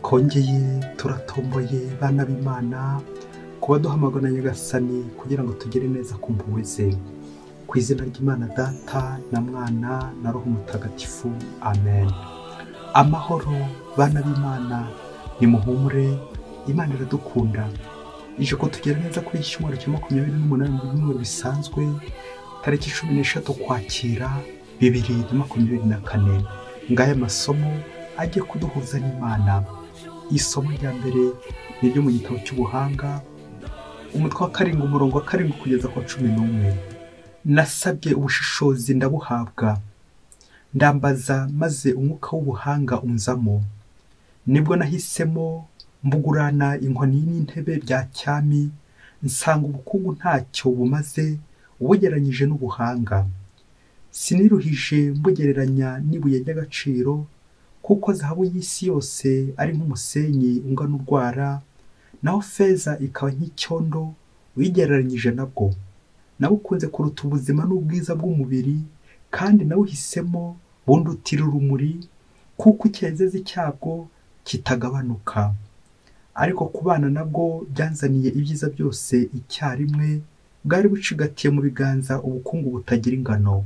Twongeye turatomboye bana b'Imana kuba duhamagara Nyagasani kugira ngo tugere neza ku mpuhwe ze. Ku izina ry'Imana Data na Mwana na Roho Mutagatifu, amen. Amahoro bana b'Imana, nimuhumure, Imana iradukunda. Ije ko tugera neza kuri iki cyumweru cya 28 mu byumweru bisanzwe, tariki 13 Ukwakira 2024. Ngaya masomo ajye kuduhuza n'Imana. Isomo rya mbere ni ryo mu gitabo cy'Ubuhanga, umutwe wa 7 umurongo wa 7 kugeza ku 11. Nasabye ubushishozi ndabuhabwa, ndambaza maze umwuka w'ubuhanga unzamo. Nibwo nahisemo mbugurana inkoni n'intebe bya cyami, nsanga ubukungu ntacyo bumaze ubugereranyije n'ubuhanga. Siniruhije mbugereranya n'ibuye ry'agaciro, kuko zahabu y'isi yose ari nk'umusenyi ungana urwara, naho feza ikaba nk'icyondo uyigereranyije nabwo. Nawukunze kuruta ubuzima n'ubwiza bw'umubiri, kandi nawuhisemo bundutira urumuri, kuko icyezezi cyabwo kitagabanuka. Ariko kubana nabwo byanzaniye ibyiza byose icyarimwe, bwari bucigatiye mu biganza ubukungu butagira ingano.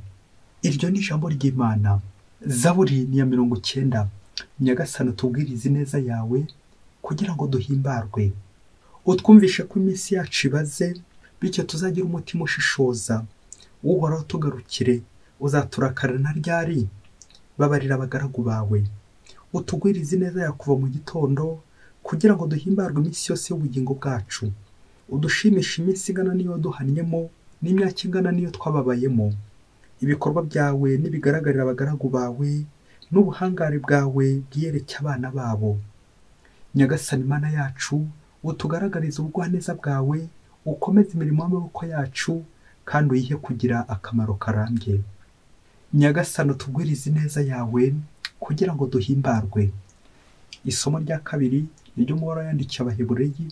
Iryo ni ijambo ry'Imana. Zaburi ni ya 90. Nyagasani utubwirize ineza yawe kugira ngo duhimbarwe. Utwumvishe ko iminsi yacu ibaze, bityo tuzagira umutima ushishoza. Uhoraho tugarukire, uzaturakarira na ryari? Babarira abagaragu bawe. Utugwirize ineza yawe kuva mu gitondo, kugira ngo duhimbarwe iminsi yose y'ubugingo bwacu. Udushimishe iminsi ingana n'iyo duhannyemo, n'imyaka ingana n'iyo twababayemo. Ibikorwa byawe nibigaragarira abagaragu bawe, n'ubuhangare bwawe bwiyereke abana babo. Nyagasani Mana yacu, utugaragarize ubugwaneza bwawe, ukomeze imirimo y'amaboko yacu, kandi uyihe kugira akamaro karambye. Nyagasani utugwirize ineza yawe kugira ngo duhimbarwe. Isomo rya kabiri ni ryo Uhoraho yandikiye Abahebureyi,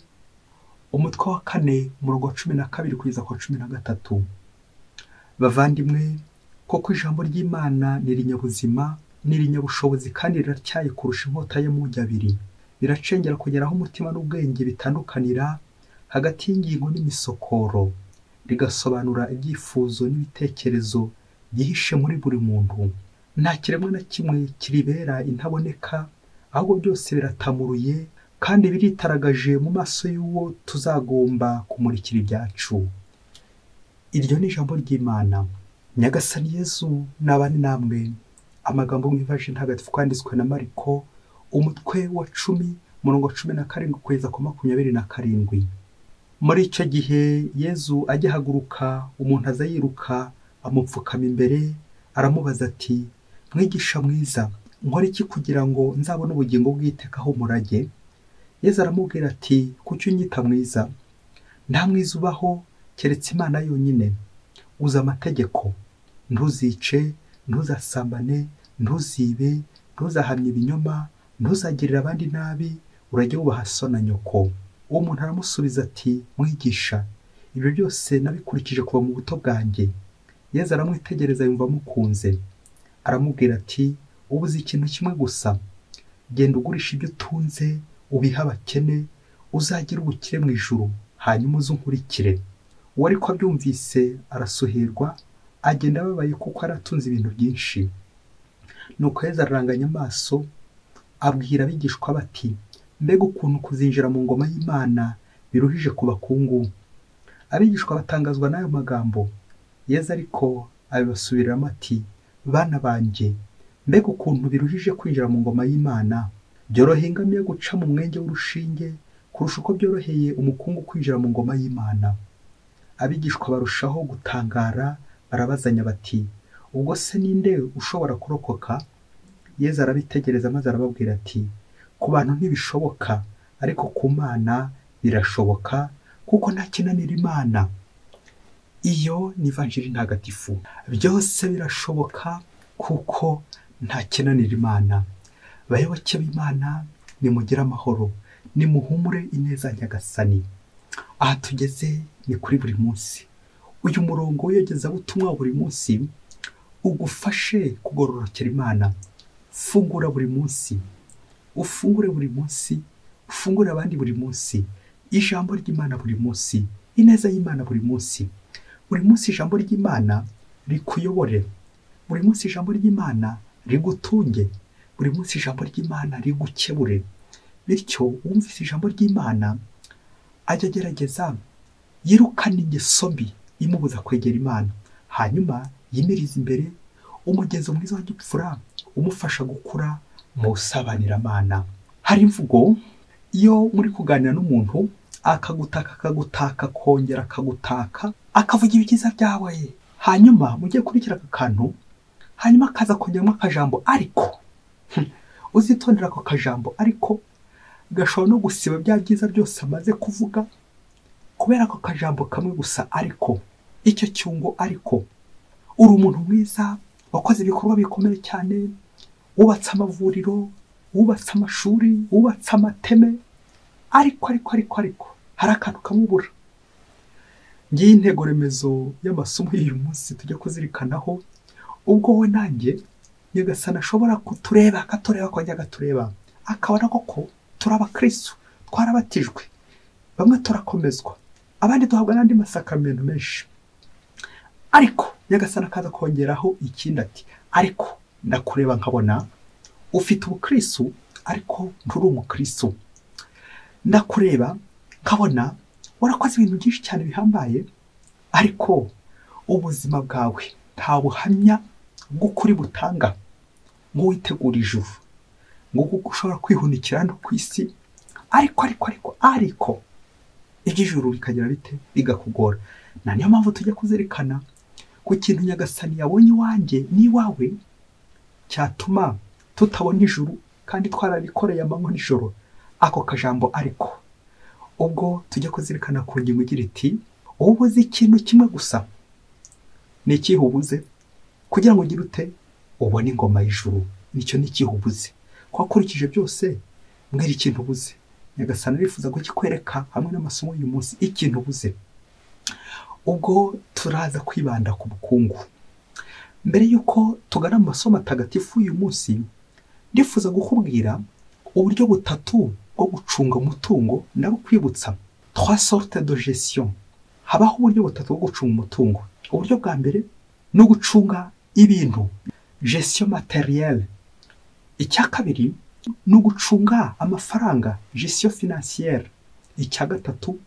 umutwe wa 4 umurongo wa 12 kugeza ku 13. Bavandimwe, koko ijambo ry'Imana ni irinyabuzima, ni irinyabushobozi kandi riratyaye kurusha inkota y'amugi abiri. Riracengera kugera aho umutima n'ubwenge bitandukanira, hagati y'ingingo n'imisokoro, rigasobanura ibyifuzo n'ibitekerezo byihishe muri buri muntu. Nta kiremwa na kimwe kiribera intaboneka, ahubwo byose biratamuruye kandi biritaragaje mu maso y'uwo tuzagomba kumurikira ibyacu. Iryo ni ijambo ry'Imana. Nyagasani Yezu nabane namwe. Amagambo mu Ivanjiri Ntagatifu kwanditswe na Mariko, umutwe wa 10 umurongo wa 17 kugeza ku 27. Muri icyo gihe Yezu agihaguruka, umuntu aza yiruka amupfukama imbere, aramubaza ati: Mwigisha mwiza, nkora iki kugira ngo nzabone ubugingo bw'iteka aho umurage? Yezu aramubwira ati: Kuki unyita mwiza? Nta mwiza ubaho keretse Imana yonyine. Uzi amategeko: ntuzice, ntuzasambane, ntuzibe, ntuzahamye ibinyoma, ntuzagirire abandi nabi, urajye wubaha so na nyoko. Uwo muntu aramusubiza ati: Mwigisha, ibyo byose nabikurikije kuva mu buto bwanjye. Yezu aramwitegereza yumva amukunze, aramubwira ati: Ubuze ikintu kimwe gusa, genda ugurisha ibyo utunze ubihe abakene, uzagira ubukire mu ijuru, hanyuma uze unkurikire. Uwo ariko abyumvise arasuherwa, agenda ababaye kuko aratunze ibintu byinshi. Nuko Yezu araranganya amaso, abwira abigishwa bati: Mbega ukuntu kuzinjira mu ngoma y'Imana biruhije ku bakungu! Abigishwa batangazwa n'ayo magambo. Yezu ariko abibasubiriramo ati: Bana banjye, mbega ukuntu biruhije kwinjira mu ngoma y'Imana! Byoroheye ingamiya guca mu mwenge w'urushinge kurusha uko byoroheye umukungu kwinjira mu ngoma y'Imana. Abigishwa barushaho gutangara, barabazanya bati: Ubwo se ninde ushobora kurokoka? Yezu arabitegereza maze arababwira ati: Ku bantu ntibishoboka, ariko ku Mana birashoboka, kuko nta kinanira Imana. Iyo ni Ivanjiri Ntagatifu. Byose birashoboka kuko nta kinanira Imana. Bayoboke b'Imana, nimugire amahoro, nimuhumure ineza Nyagasani. Aha tugeze ni kuri buri munsi. Uyu murongo w'iyogezabutumwa buri munsi ugufashe kugororokera Imana. Fungura buri munsi, Ufungure buri munsi, ufungure abandi buri munsi, ijambo ry'Imana buri munsi, ineza y'Imana buri munsi. Buri munsi ijambo ry'Imana rikuyobore, buri munsi ijambo ry'Imana rigutunge, buri munsi ijambo ry'Imana rigukebure. Bityo wumvise ijambo ry'Imana ajya agerageza yirukane ingeso mbi imubuza kwegera Imana, hanyuma yimirize imbere umugenzo mwiza wa gipfura umufasha gukura mu busabaniramana. Hari imvugo iyo muri kuganira n'umuntu akagutaka akagutaka kongera akagutaka akavuga ibyiza byawe, hanyuma mujye kurikira aka kantu, hanyuma akaza kongeramo akajambo ariko. Uzitondera ako kajambo ariko, gashobora no gusiba bya byiza byose amaze kuvuga kubera ako kajambo kamwe gusa ariko. Icyo cyungo ariko. Uri umuntu mwiza, wakoze ibikorwa bikomeye cyane, wubatse amavuriro, wubatse amashuri, wubatse amateme, ariko ariko ariko ariko hari akantu kamubura. Ngiyi intego remezo y'amasomo y'uyu munsi tujya kuzirikanaho, ubwo we nanjye Nyagasani ashobora kutureba, akatureba akongera agatureba, akabona koko turi abakristo, twarabatijwe, bamwe turakomezwa, abandi duhabwa n'andi masakramentu menshi. Ariko Nyagasani akaza kongeraho ikindi ati ariko ndakureba nkabona ufite ubukristo ariko nturi umukristo. Ndakureba nkabona warakoze ibintu byinshi cyane bihambaye, ariko ubuzima bwawe nta buhamya bw'ukuri butanga ngo witegure ijuru, ngo kuko ushobora kwihunikira no ku isi, ariko ariko ariko ariko iby'ijuru bikagira bite bigakugora. Na niyo mpamvu tujya kuzirikana ku kintu Nyagasani yabonye iwanjye n'iwawe cyatuma tutabona ijuru kandi twararikoreye amanywa n'ijoro, ako kajambo ariko. Ubwo tujya kuzirikana ku ngingo igira iti ubuze ikintu kimwe gusa, ni ikihe ubuze kugira ngo ugire ute ubone ingoma y'ijuru? Nicyo ni ikihe ubuze? Ko wakurikije byose, mbwira ikintu ubuze. Nyagasani arifuza kukikwereka hamwe n'amasomo y'uyu munsi ikintu ubuze. Ubwo turaza kwibanda ku bukungu. Mbere y'uko tugana mu masomo atagatifu y'uyu munsi, ndifuza gukubwira uburyo butatu bwo gucunga umutungo ndabukwibutsa. Trois sortes de gestion. Habaho uburyo butatu bwo gucunga umutungo. Uburyo bwa mbere ni ugucunga ibintu, gestion matérielle. Icya kabiri ni ugucunga amafaranga, gestion financière. Icya gatatu,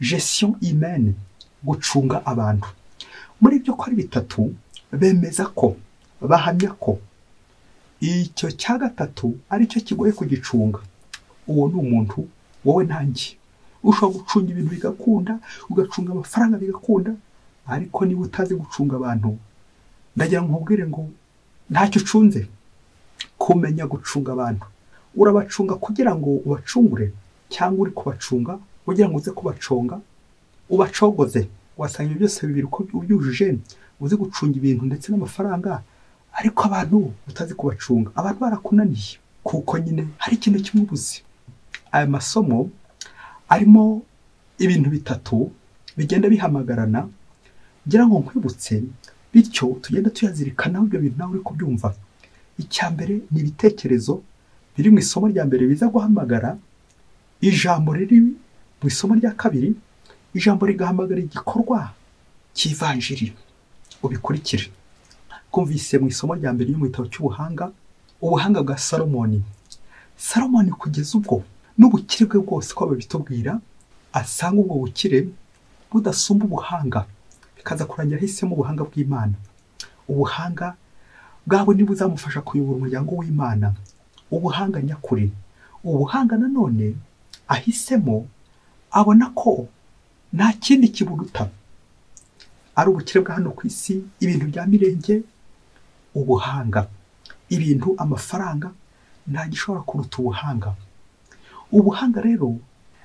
gestion humaine, gucunga abantu. Muri ibyo ko ari bitatu, bemeza ko, bahamya ko icyo cya gatatu ari cyo kigoye kugicunga. Uwo ni umuntu, wowe nanjye. Ushobora gucunga ibintu bigakunda, ugacunga amafaranga bigakunda, ariko niba utazi gucunga abantu, ndagira ngo nkubwire ngo ntacyo ucunze. Kumenya gucunga abantu, urabacunga kugira ngo ubacungure, cyangwa uri kubacunga kugira ngo uze kubaconga, ubacogoze. Wasanga ibyo byose bibiri uko ubyujuje, uzi gucunga ibintu ndetse n'amafaranga, ariko abantu utazi kubacunga, abantu barakunaniye kuko nyine hari ikintu kimwe ubuze. Aya masomo arimo ibintu bitatu bigenda bihamagarana, ngira ngo nkwibutse, bityo tugenda tuyazirikanaho ibyo bintu nawe uri kubyumva. Icya mbere ni ibitekerezo biri mu isomo rya mbere biza guhamagara ijambo riri mu isomo rya kabiri, ijambo rigahamagara igikorwa cy'ivanjiri. Ubikurikire. Kumvise mu isomo rya mbere mu gitabo cy'ubuhanga, ubuhanga bwa Salomoni. Salomoni kugeza ubwo n'ubukire bwe bwose ko babitubwira, asanga ubwo bukire budasumba ubuhanga, bikaza kurangira ahisemo ubuhanga bw'Imana. Ubuhanga bwabo ntibuzamufasha kuyobora umuryango w'Imana, ubuhanga nyakuri. Ubuhanga nanone ahisemo abona ko nta kindi kiburuta, ari ubukire bwa hano ku isi, ibintu bya mirenge, ubuhanga, ibintu, amafaranga, nta gishobora kuruta ubuhanga. Ubuhanga rero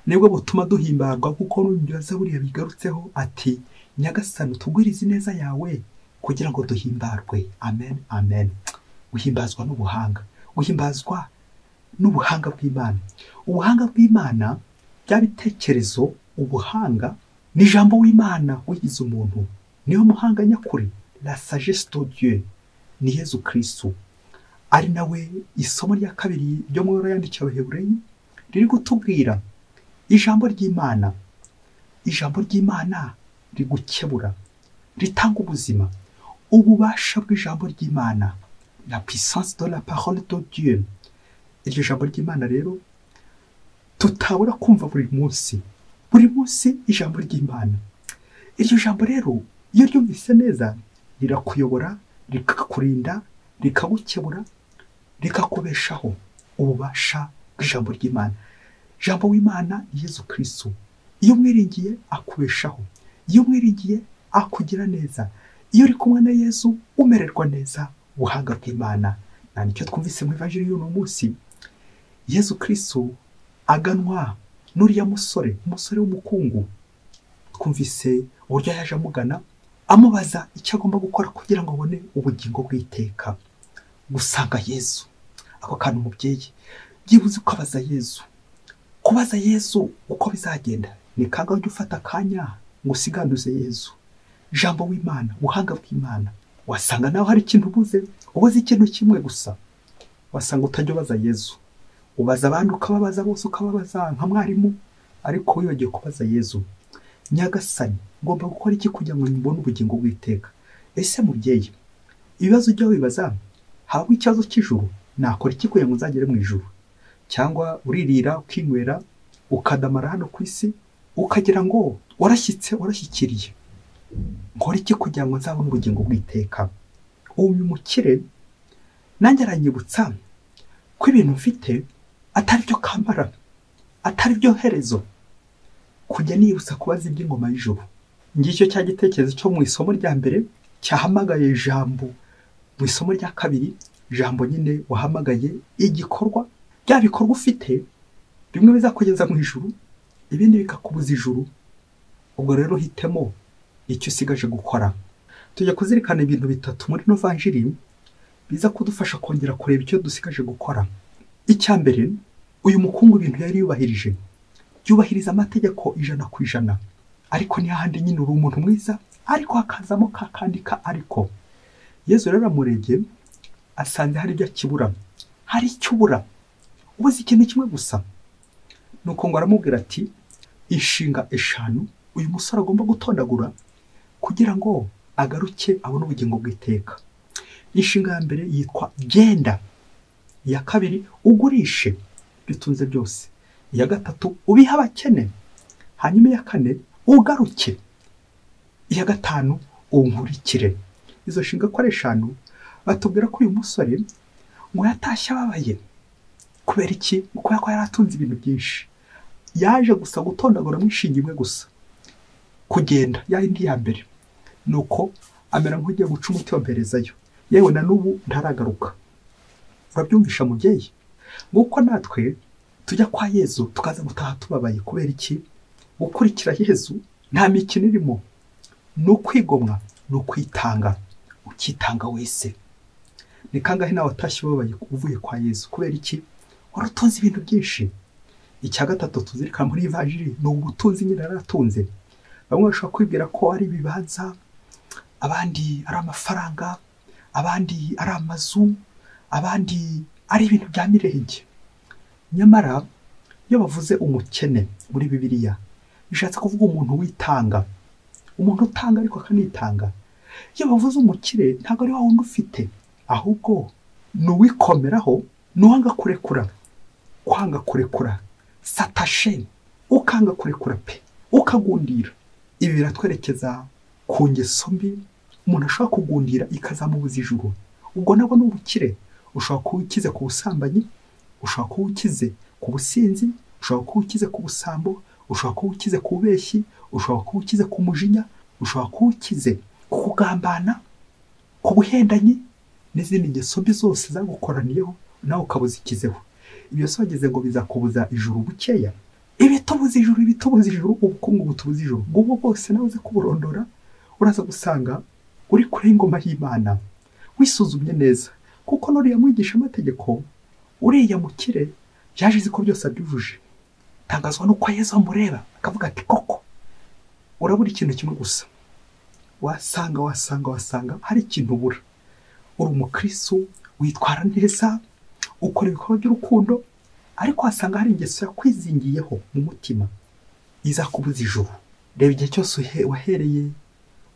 nibwo butuma duhimbarwa, kuko n'ibyo Zaburi yabigarutseho ati Nyagasani utugwirize ineza yawe kugira ngo duhimbarwe. Amen, amen. Guhimbazwa n'ubuhanga, guhimbazwa n'ubuhanga bw'Imana. Ubuhanga bw'Imana bya bitekerezo, ubuhanga ni ijambo w'Imana wigize umuntu, niyo muhanga nyakuri, la sagesse de Dieu, ni Yezu Kristo. Ari nawe isomo rya kabiri ryo mu ibaruwa yandikiwe Abahebureyi riri gutubwira ijambo ry'Imana. Ijambo ry'Imana rigukebura, ritanga ubuzima, ububasha bw'ijambo ry'Imana, la puissance de la parole de Dieu. Iryo jambo ry'Imana rero tutabura kumva buri munsi, buri munsi ijambo ry'Imana. Iryo jambo rero iyo ryumvise neza rirakuyobora, rikakurinda, rikagukebura, rikakubeshaho. Ububasha bw'ijambo ry'Imana. Jambo w'Imana Yezu Kristo, iyo umwiringiye akubeshaho, iyo umwiringiye akugira neza, iyo uri kumwe na Yezu umererwa neza. Ubuhanga bw'Imana nta nicyo twumvise mu ivanjiri y'uno munsi. Yezu Kristo aganwa n'uriya musore, umusore w'umukungu. Twumvise uburyo yaje amugana amubaza icyo agomba gukora kugira ngo abone ubugingo bw'iteka. Gusanga Yezu, ako kantu umubyeyi byibuze ukabaza Yezu, kubaza Yezu uko bizagenda ni kangahe ujya ufata akanya ngo usiganuze Yezu, Jambo w'Imana, ubuhanga bw'Imana. Wasanga nawe hari ikintu ubuze, ubuze ikintu kimwe gusa. Wasanga utajya ubaza Yezu, ubaza abandi ukababaza bose, ukababaza nka mwarimu, ariko wibagiwe kubaza Yezu. Nyagasani, ngomba gukora iki kugira ngo mbone ubugingo bw'iteka? Ese mubyeyi, ibibazo ujya wibaza, habamo ikibazo cy'ijuru, nakora iki kugira ngo nzagere mu ijuru? Cyangwa uririra ukinywera ukadamara hano ku isi ukagira ngo warashyitse, warashyikiriye. Nkora iki kugira ngo nzabone ubugingo bw'iteka? Uyu mukire nanjye aranyibutsa ko ibintu mfite atari byo kamara, atari byo herezo. Kujya nibutsa kubaza iby'ingoma y'ijuru. Ngicyo cya gitekerezo cyo mu isomo rya mbere cyahamagaye Jambo. Mu isomo rya kabiri Jambo nyine wahamagaye igikorwa, bya bikorwa ufite bimwe bizakugeza mu ijuru, ibindi bikakubuza ijuru. Ubwo rero hitemo icyo usigaje gukora. Tujya kuzirikana ibintu bitatu muri ino vanjiri biza kudufasha kongera kureba icyo dusigaje gukora. Icya mbere, uyu mukungu ibintu yari yubahirije, yubahiriza amategeko 100%, ariko ni hahandi nyine uri umuntu mwiza, ariko hakazamo ka kandi ka ariko. Yezu rero amurebye asanze hari ibyo akibura, hari icyo ubura, ubuze ikintu kimwe gusa. Nuko ngo aramubwira ati inshinga 5 uyu musore agomba gutondagura kugira ngo agaruke abone ubugingo bw'iteka. Inshinga ya mbere yitwa genda, iya kabiri ugurishe bitunze byose, iya gatatu ubihe abakene, hanyuma iya kane ugaruke, iya gatanu unkurikire. Izo nshinga ko ari 5 batubwira ko uyu musore ngo yatashye ababaye. Kubera iki? Kubera ko yari atunze ibintu byinshi. Yaje gusa gutondagura mu inshinga imwe gusa, kugenda, ya yindi ya mbere. Nuko amera nk'ugiye guca umuti wa mperezayo, yewe na n'ubu ntaragaruka. Urabyumvisha mubyeyi? Nguko natwe tujya kwa Yezu tukaza gutaha tubabaye. Kubera iki? Gukurikira Yezu nta mikino irimo, ni ukwigomwa, ni ukwitanga, ukitanga wese. Ni kangahe nawe watashye ubabaye uvuye kwa Yezu? Kubera iki? Wari utunze ibintu byinshi. Icya gatatu tuzirikana muri ivanjiri ni ubutunzi nyine yaratunze. Bamwe bashobora kwibwira ko ari ibibanza, abandi ari amafaranga, abandi ari amazu, abandi ari ibintu bya mirenge. Nyamara iyo bavuze umukene muri Bibiliya bishatse kuvuga umuntu witanga, umuntu utanga ariko akanitanga. Iyo bavuze umukire ntabwo ari wa wundi ufite, ahubwo ni uwikomeraho, ni uwanga kurekura, kwanga kurekura, satashe, ukanga kurekura pe, ukagundira. Ibi biratwerekeza ku ngeso mbi umuntu ashobora kugundira ikazamubuza ijuru. Ubwo nabwo ni ubukire. Ushobora kuba ukize ku busambanyi, ushobora kuba ukize ku businzi, ushobora kuba ukize ku busambo, ushobora kuba ukize ku bubeshyi, ushobora kuba ukize ku mujinya, ushobora kuba ukize ku kugambana, ku buhendanyi n'izindi ngeso mbi zose zagukoraniyeho nawe ukabuzikizeho. Ibyo se wageze ngo bizakubuza ijuru bukeya? Ibitubuza ijuru, ibitubuza ijuru, ubukungu butubuza ijuru, ubwo bwose nawe uze kuburondora, uraza gusanga uri kure y'ingoma y'Imana. Wisuzumye neza, kuko nuriya mwigisha amategeko, uriya mukire yaje azi ko byose abyujuje. Tangazwa nuko Yezu amureba akavuga ati koko urabura ikintu kimwe gusa. Wasanga wasanga wasanga hari ikintu ubura. Uri umukristo, Witwara neza, ukora ibikorwa by'urukundo, ariko wasanga hari ingeso yakwizingiyeho mu mutima izakubuza ijuru. Reba igihe cyose wahereye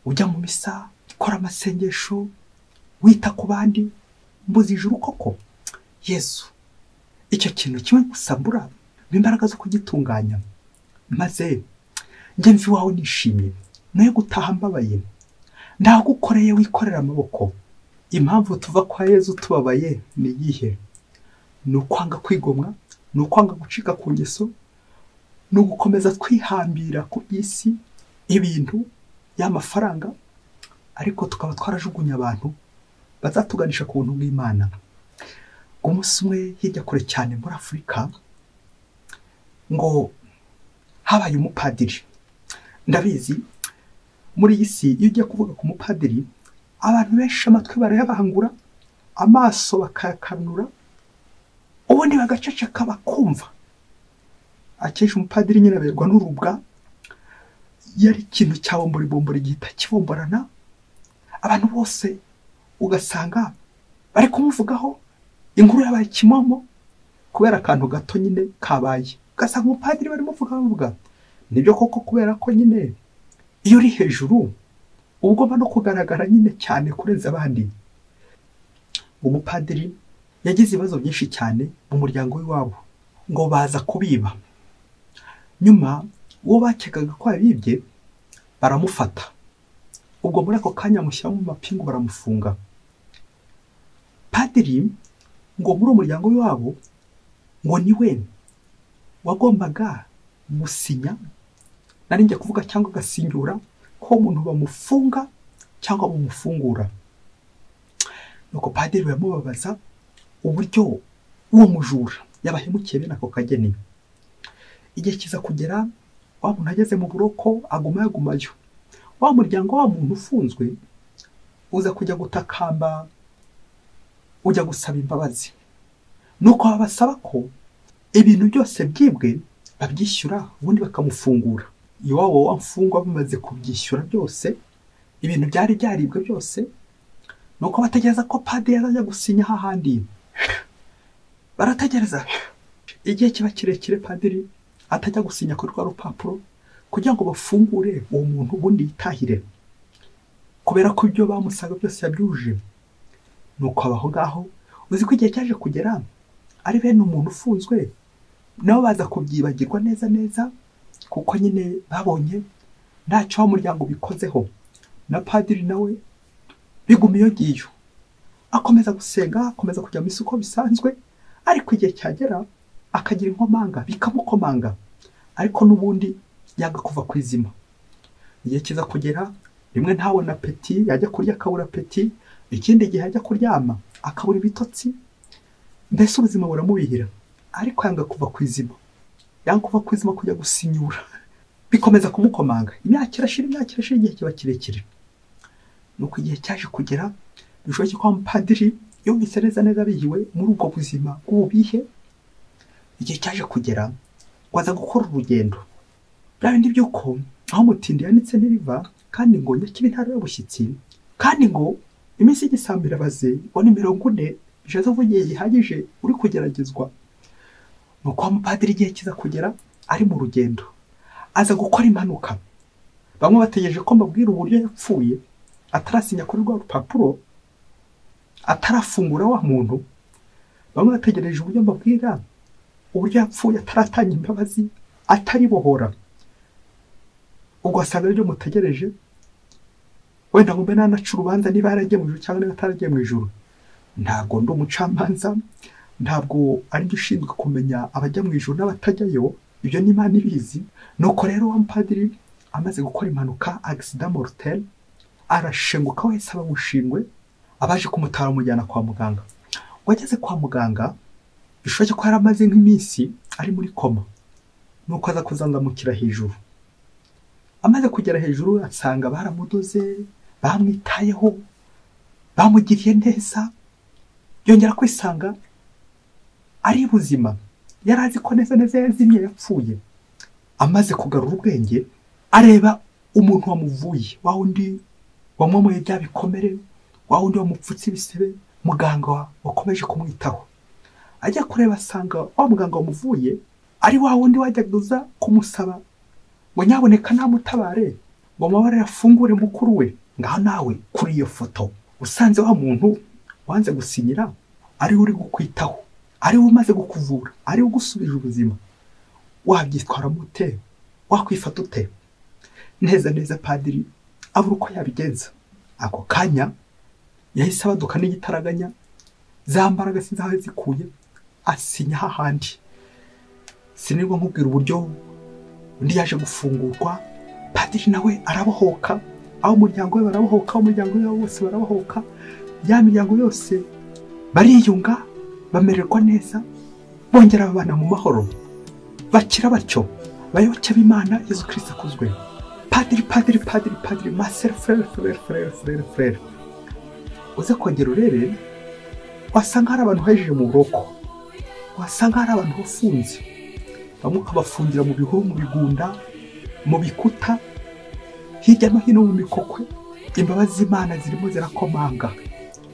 ujya mu misa, ukora amasengesho, wita ku bandi, mbuza ijuru koko. Yesu, icyo kintu kimwe gusa mbura imbaraga zo kugitunganya, maze njye mvi iwawe nishimye, nayo gutaha mbabaye, ndagukoreye wikorera amaboko. Impamvu tuva kwa Yezu tubabaye ni iyihe? Ni ukwanga kwigomwa, ni ukwanga gucika ku ngeso, ni ugukomeza twihambira ku isi, ibintu, y'amafaranga, ariko tukaba twarajugunye abantu bazatuganisha ku buntu bw'Imana. Umunsi umwe hirya kure cyane muri Afurika ngo habaye umupadiri. Ndabizi muri iyi si iyo ugiye kuvuga ku mupadiri, abantu benshi amatwi barayabangura, amaso bakayakanura, ubundi bagaceceka bakumva. Akenshi umupadiri nyine aberwa n'urubwa, yari ikintu cya bombori gihita kibomborana, abantu bose ugasanga bari kumuvugaho, inkuru yabaye kimomo kubera akantu gato nyine kabaye. Ugasanga umupadiri barimo bavuga. Nibyo koko, kubera ko nyine iyo uri hejuru ugomba no kugaragara nyine cyane kurenza abandi. Umupadiri yagize ibibazo byinshi cyane mu muryango w'iwabo, ngo baza kubiba. Nyuma uwo bakekaga ko yabibye baramufata, ubwo muri ako kanya amushyira mu mapingu baramufunga. Padiri ngo muri uwo muryango w'iwabo ngo niwe wagombaga gusinya, nari njye kuvuga cyangwa agasinyura ko umuntu bamufunga cyangwa bamufungura. Nuko padiri yamubabaza uburyo uwo mujura yabahemukiye bene ako kageni. Igihe kiza kugera wa muntu ageze mu buroko, aguma yagumayo. Wa muryango wa muntu ufunzwe uza kujya gutakamba, ujya gusaba imbabazi. Nuko babasaba ko ibintu byose byibwe babyishyura, ubundi bakamufungura. Iwabo wa mfungwa bamaze kubyishyura byose, ibintu byari byaribwe byose, nuko bategereza ko padiri azajya gusinya hahandi. Barategereza igihe kiba kirekire, padiri atajya gusinya kuri rwa rupapuro kugira ngo bafungure uwo muntu ubundi yitahire, kubera ko ibyo bamusaga byose yabyuje. Nuko abaho ngaho, uzi ko igihe cyaje kugera ari bene umuntu ufunzwe nabo baza kubyibagirwa neza neza, kuko nyine babonye ntacyo wa muryango bikozeho. Na padiri nawe biguma iyo ngiyo, akomeza gusenga, akomeza kujya mu isuko bisanzwe, ariko igihe cyagera akagira inkomanga bikamukomanga, ariko n'ubundi yanga kuva ku izima. Igihe kiza kugera rimwe ntabona peti, yajya kurya akabura peti, ikindi gihe ajya kuryama akabura ibitotsi, mbese ubuzima buramubihira, ariko yanga kuva ku izima, yanga kuva ku izima kujya gusinyura, bikomeza kumukomanga. Imyaka irashira, imyaka irashira, igihe kiba kirekire. Nuko igihe cyaje kugera bishoboke ko umupadiri yumvise neza neza abihiwe muri ubwo buzima bw'ububihe. Igihe cyaje kugera ngo aza gukora urugendo, bya bindi by'uko aho mutindi yanitse ntiriva, kandi ngo nyakibi intara y'ubushyitsi, kandi ngo iminsi y'igisambo irabaze, ngo ni 40 bishatse kuvuga igihe gihagije uri kugeragezwa. Nuko umupadiri igihe kiza kugera ari mu rugendo, aza gukora impanuka. Bamwe bategereje ko mbabwira uburyo yapfuye atarasinya kuri rwa rupapuro, atarafungura wa muntu. Bamwe bategereje uburyo mbabwira uburyo yapfuye ataratanga imbabazi, ataribohora. Ubwo asanga aribyo mutegereje, wenda ngo mbe nanaca urubanza niba yaragiye mu ijuru cyangwa niba ataragiye mu ijuru. Ntabwo ndi umucamanza, ntabwo ari njye ushinzwe kumenya abajya mu ijuru n'abatajyayo, ibyo ni Imana ibizi. Nuko rero wa mupadiri amaze gukora impanuka, accident mortel, arashenguka wese aba mushingwe, abaje kumutara amujyana kwa muganga. Ngo ageze kwa muganga, bishoboke ko yaramaze nk'iminsi ari muri koma, nuko aza kuzanzamukira hejuru. Amaze kugera hejuru asanga baramudoze, bamwitayeho, bamugiriye neza, yongera kwisanga ari buzima. Yari azi ko neza neza yazimye yapfuye. Amaze kugarura ubwenge, areba umuntu wamuvuye, wa wundi wamwomoye bya bikomere, wa wundi wamupfutse ibisebe, muganga wakomeje kumwitaho. Ajya kureba asanga wa muganga wamuvuye ari wa wundi wajyaga uza kumusaba ngo nyaboneka namutabare, ngo amabara afungure mukuru we. Ngaho nawe kuri iyo foto usanze wa muntu wanze gusinyira ari uri gukwitaho, ari umaze gukuvura, ari ugusubije ubuzima, wabyitwara mute? Wakwifata ute? Neza neza padiri abura uko yabigenza. Ako kanya yahise abaduka n'igitaraganya, za mbaraga sinzi aho zikuye, asinya hahandi. Sinirwa nkubwira uburyo undi yaje gufungurwa, padiri nawe arabohoka, aho umuryango we barabohoka, umuryango we wose barabohoka, ya miryango yose bariyunga, bamererwa neza, bongera babana mu mahoro, bakira batyo. Bayoboke b'Imana, Yezu Kristo akuzwe. Padiri, padiri, padiri, padiri, maser, frere, frere, frere, frere, frere. Uze kongera urebe, wasanga hari abantu hejeje mu buroko, wasanga hari abantu bafunze, bamwe ukabafungira mu bihuru, mu bigunda, mu bikuta, hirya no hino mu mikokwe. Imbabazi z'Imana zirimo zirakomanga,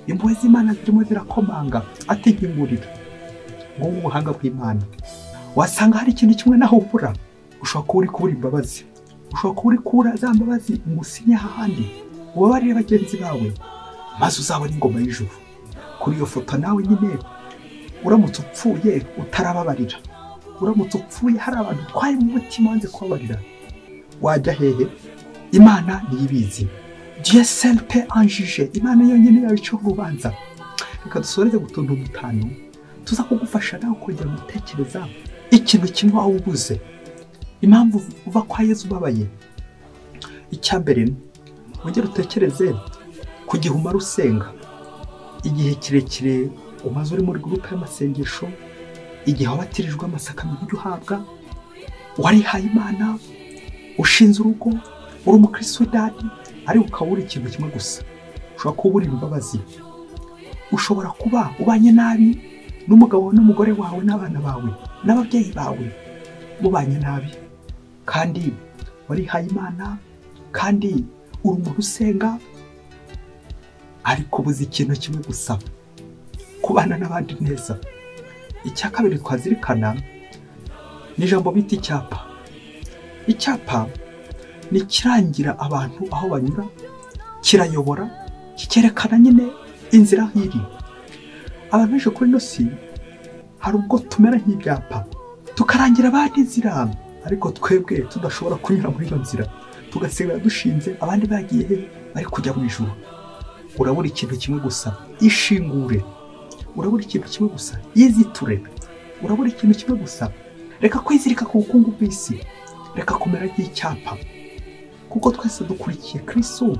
impuhwe z'Imana zirimo zirakomanga, atinkingurira. Ngo ubuhanga bw'Imana. Wasanga hari ikintu kimwe naho ubura, ushobora kuba uri kubura imbabazi, ushobora kuba uri kubura za mbabazi ngo usinye hahandi, ubabarire bagenzi bawe, maze uzabona ingoma y'ijuru. Kuri iyo foto nawe nyine uramutse upfuye utarababarira, uramutse upfuye hari abantu utwaye mu mutima wanze kubabarira, wajya hehe? Imana niyo ibizi. Dieu seul peut en juger. Imana yonyine yabica urubanza. Reka dusoreze gutuntu dutanu tuza kugufasha nawe kongera gutekereza ikintu kimwe waba ubuze, impamvu uva kwa Yezu ubabaye. Icya mbere, wongere utekereze ku gihe umara usenga, igihe kirekire umaze uri muri groupe y'amasengesho, igihe wabatirijwe amasakamento uhabwa, warihaye Imana, ushinze urugo, uri umukristo w'idadi, ariko ukabura ikintu kimwe gusa. Ushobora kuba uri imbabazi, ushobora kuba ubanye nabi n'umugabo n'umugore wawe n'abana bawe n'ababyeyi bawe, mubanye nabi, kandi warihaye Imana, kandi uri umuntu usenga, ariko ubuze ikintu kimwe gusa, kubana n'abandi neza. Icya kabiri twazirikana ni ijambo bita icyapa. Icyapa ni kirangira abantu aho banyura, kirayobora, kikerekana nyine inzira aho iri. Abantu benshi kuri ino si hari ubwo tumera nk'ibyapa, tukarangira abandi inzira, ariko twebwe tudashobora kunyura muri iyo nzira, tugasigara dushinze abandi bagiye he, bari kujya mu ijuru. Urabura ikintu kimwe gusa, ishingure. Urabura ikintu kimwe gusa, yiziture. Urabura ikintu kimwe gusa, reka kwizirika ku bukungu bw'isi, reka kumera nk'icyapa, kuko twese dukurikiye Kristo,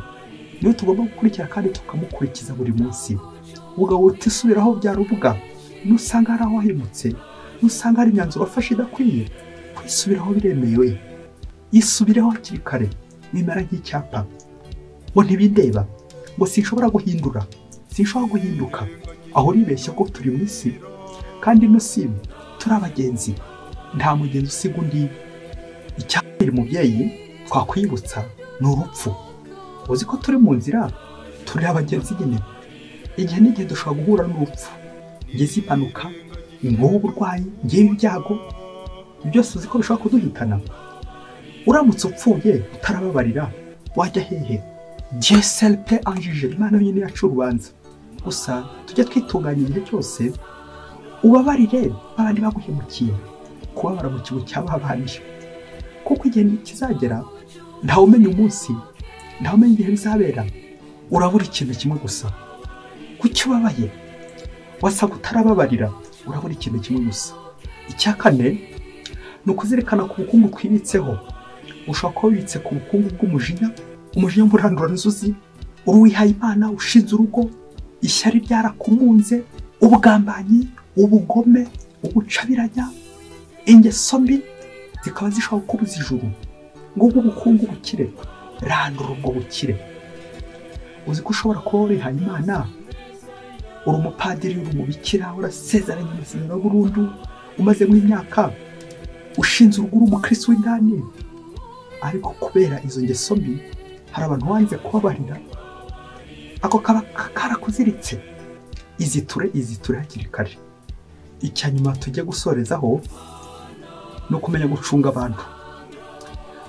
niwe tugomba gukurikira kandi tukamukurikiza buri munsi. Ubwo utisubiraho bya rubuga, nusanga hari aho wahemutse, nusanga hari imyanzuro wafashe idakwiye, kwisubiraho biremewe. Isubireho hakiri kare, wimera nk'icyapa ngo ntibindeba, ngo sinshobora guhindura, sinshobora guhinduka. Aho uribeshya ko turi mu isi, kandi ino si turi abagenzi, nta mugenzi usiga undi. Icyabiri mubyeyi twakwibutsa ni urupfu. Uzi ko turi mu nzira, turi abagenzi nyine. Igihe n'igihe dushobora guhura n'urupfu, ngize impanuka, nk'ubu burwayi, ngiye ibyago, byose uzi ko bishobora kuduhitana. Uramutse upfuye utarababarira, wajya hehe? Dieu seul peut en juger. Imana yonyine yaca urubanza. Gusa tujye twitunganya igihe cyose, ubabarire abandi baguhemukiye, kubabara mu kigo cy'ababandi, kuko igihe kizagera ntawe umenya umunsi, ntawe umenya igihe bizabera. Urabura ikintu kimwe gusa, kuki ubabaye? Wasanga utarababarira. Urabura ikintu kimwe gusa. Icya kane ni ukuzirikana ku bukungu twibitseho. Ushobora kuba wibitse ku bukungu bw'umujinya, umujinya w'uburanduranzuzi, uri uwihaye Imana, ushinze urugo, ishyari ryarakumunze, ubugambanyi, ubugome, ubucabiranya, ingeso mbi zikaba zishobora kukubuza ijuru. Ngubwo ubukungu bukire, randura ubwo bukire. Uzi ko ushobora kuba warihaye Imana, uri umupadiri, uri umubikira, urasezeranye amasezerano burundu, umaze nk'imyaka ushinze urugo, uri umukristo w'indani, ariko kubera izo ngeso mbi hari abantu wanze kubabarira, ako kaba karakuziritse. Iziture hakiri kare. Icya nyuma tujya gusorezaho ni ukumenya gucunga abantu.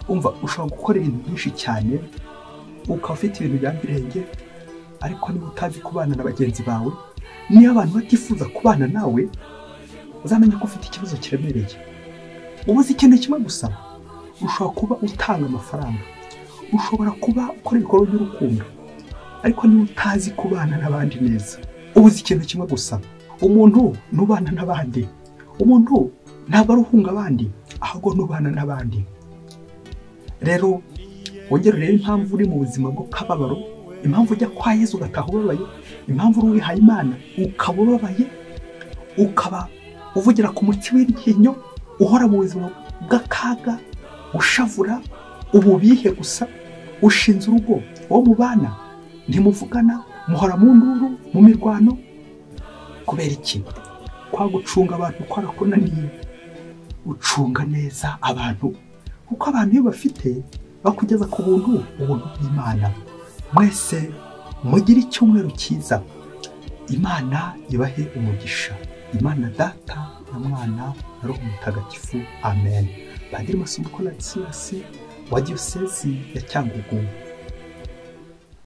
Umva, ushobora gukora ibintu byinshi cyane, ukaba ufite ibintu bya mirenge, ariko niba utazi kubana na bagenzi bawe, niba abantu batifuza kubana nawe, uzamenye ko ufite ikibazo kiremereye. Ubuze ikintu kimwe gusa, ushobora kuba utanga amafaranga, ushobora kuba ukora ibikorwa by'urukundo, ariko niba utazi kubana n'abandi neza, ubuze ikintu kimwe gusa. Umuntu nubana n'abandi, umuntu ntabwo ari uhunga abandi, ahubwo nubana n'abandi. Rero wongere urebe impamvu uri mu buzima bw'akababaro, impamvu ujya kwa Yezu ugataha ubabaye, impamvu uri uwihaye Imana ukaba ubabaye, ukaba uvugira ku mutsi w'iryinyo, uhora mu buzima bw'akaga, ushavura ububihe gusa, ushinze urugo, uwo mubana ntimuvugana, muhora mu nduru, mu mirwano. Kubera iki? Kwa gucunga abantu kwarakunaniye. Ucunga neza abantu, kuko abantu iyo bafite bakugeza ku buntu, ubuntu bw'Imana. Mwese mugire icyumweru cyiza, Imana ibahe umugisha. Imana Data na Mwana na Roho Mutagatifu, amen. Padiri Masumbuko Ladislas wa Diyosezi ya Cyangugu.